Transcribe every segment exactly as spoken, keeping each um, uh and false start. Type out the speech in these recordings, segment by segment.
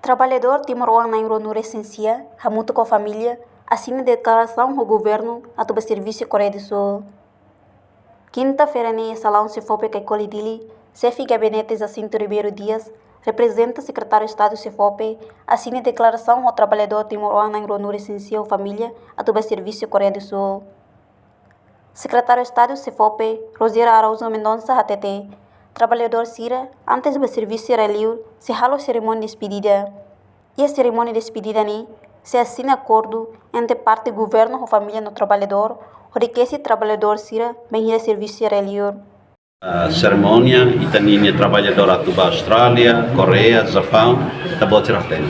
Traballadór timoroan na'in ruanulu-resin-sia, hamutuk ho família, asina deklarasaun ho governu atu bá servisu Koreia do Súl. Kinta-feira ne'e, salaun SEFOPE Caicoli Dili, xefe gabinete Jacinto Ribeiro Dias, reprezenta Sekretáriu Estadu SEFOPE, asina deklarasaun ho traballadór timoroan na'in ruanulu-resin-sia ho família atu bá servisu Koreia do Súl. Sekretáriu Estadu SEFOPE, Rogério Araújo Mendonça hateten, traballadór sira, antes bá servisu iha rai-liur, sei halo serimónia despedida. Iha serimónia despedida ne'e, sei asina akordu entre parte governu ho família no traballadór, hodi kesi traballadór sira bainhira servisu iha rai-liur. Ah, serimónia, ita-nia traballadór atu bá Austrália, Koreia, Japaun, ita-boot sira hatene.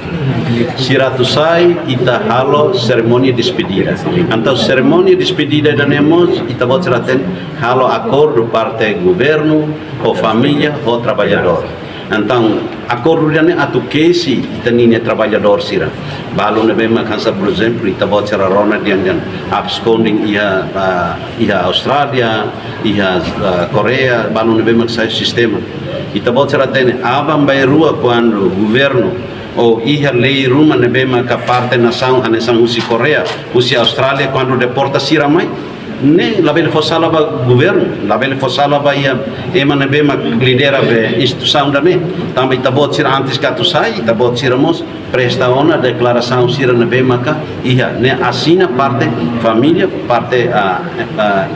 Sira atu sai, ita halo serimónia despedida. Entaun, serimónia despedida ida-ne'e mós, ita-boot sira hatene, halo akordu parte governu, ho família, ho traballadór. Entaun, akordu ida-ne'e atu kesi ita-nia traballadór sira. Balu ne'ebé mak hanesan, por ezemplu, ita-boot sira rona dehan dehan absconding iha, ah, iha Austrália, iha, ah, Koreia, balu ne'ebé mak sai sistema. Ita-boot sira hatene, aban-bainrua kuandu governu ou iha lei ruma ne'ebé maka parte nasaun hanesan husi Koreia, husi Austrália, kuandu deporta sira mai, ne'e labele fó sala ba governu, labele fó sala ba iha ema ne'ebé mak lidera be instituisaun ida-ne'e. Tanba ita-boot sira antes ke atu sai, ita-boot sira mós presta ona deklarasaun sira ne'ebé maka iha, ne'e asina parte família, parte, ah, ah,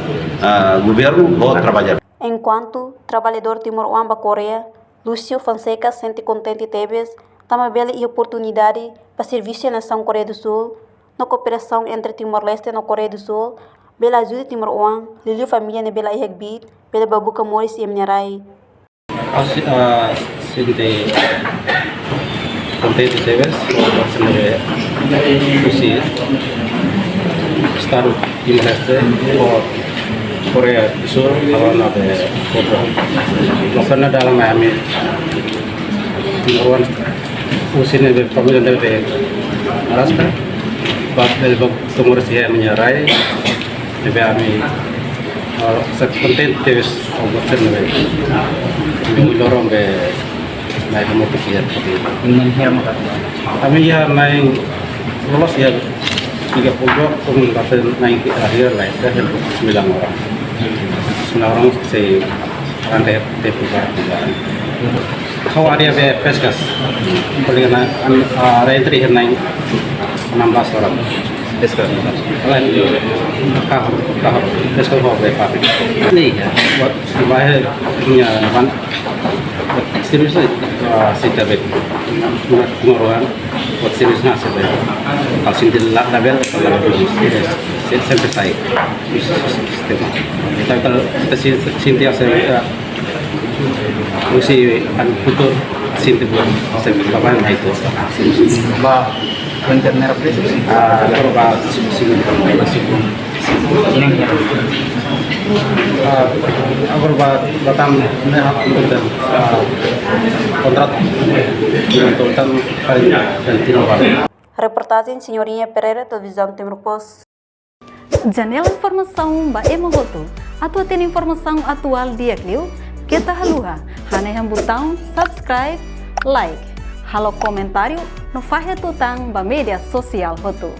ah, governu ho traballadór. Enkuantu traballadór timoroan ba Koreia, Lúcio Fonseca sente kontente tebes, tanba bele iha oportunidade bá servisu iha nasaun Koreia do Súl, no kooperasaun entre Timor-Leste no Koreia do Súl bele ajuda timoroan, liuliu família ne'ebé la iha kbiit, bele bá buka moris iha ema nia rai. Ha'u se-, ah, sente kontente tebes, tanba husi Estadu Timor-Leste ho Koreia do Súl, halo ona be akordu. Maksudnya dalam ami, timoroan husi ne'ebé família ne'ebé Alaska, bá, bele bá tau moris iha ema nia rai, ne'ebé ami, ah, sente kontente tebes ho buat sira-ne'e. Ami loron be na'in hamutuk iha. Na'in hira maka? Ami iha na'in loloos iha tiga puluh dua, komun bate na'in hira lai, dah sembilan orang. Sembilan orang sei rantai tiga puluh dua. Ha'u área be peskas. Paling na, an, ah, área entry iha na'in enam belas orang. Peskas. Lain, kahur, kahur. Peskas ho be pabrik. Ne'e, buat bahaya punya, apa, serius, ah, sita be. Buat timoroan, buat serius na sita be. Kalau sente la, labele, labele, se-, sempre sai. Sistema. Tapi kalau kita si-, sente asal, ah, husi an kultur sente buat, sente apa yang itu. Ba, kontainer apa sih? Ah, kalau ba, si-, si-, ah, kalau ba, Batam, ne, ah, kontrak, kontrak paling dan tidak apa. Reportajen Senhorinha Pereira, Televizaun Timor Post. Janela informasaun ba ema hotu. Atu hatene informasaun atuál di'ak liu, keta haluha hanehan butaun subscribe, like, halo komentáriu no fahe tutan ba média sosiál hotu.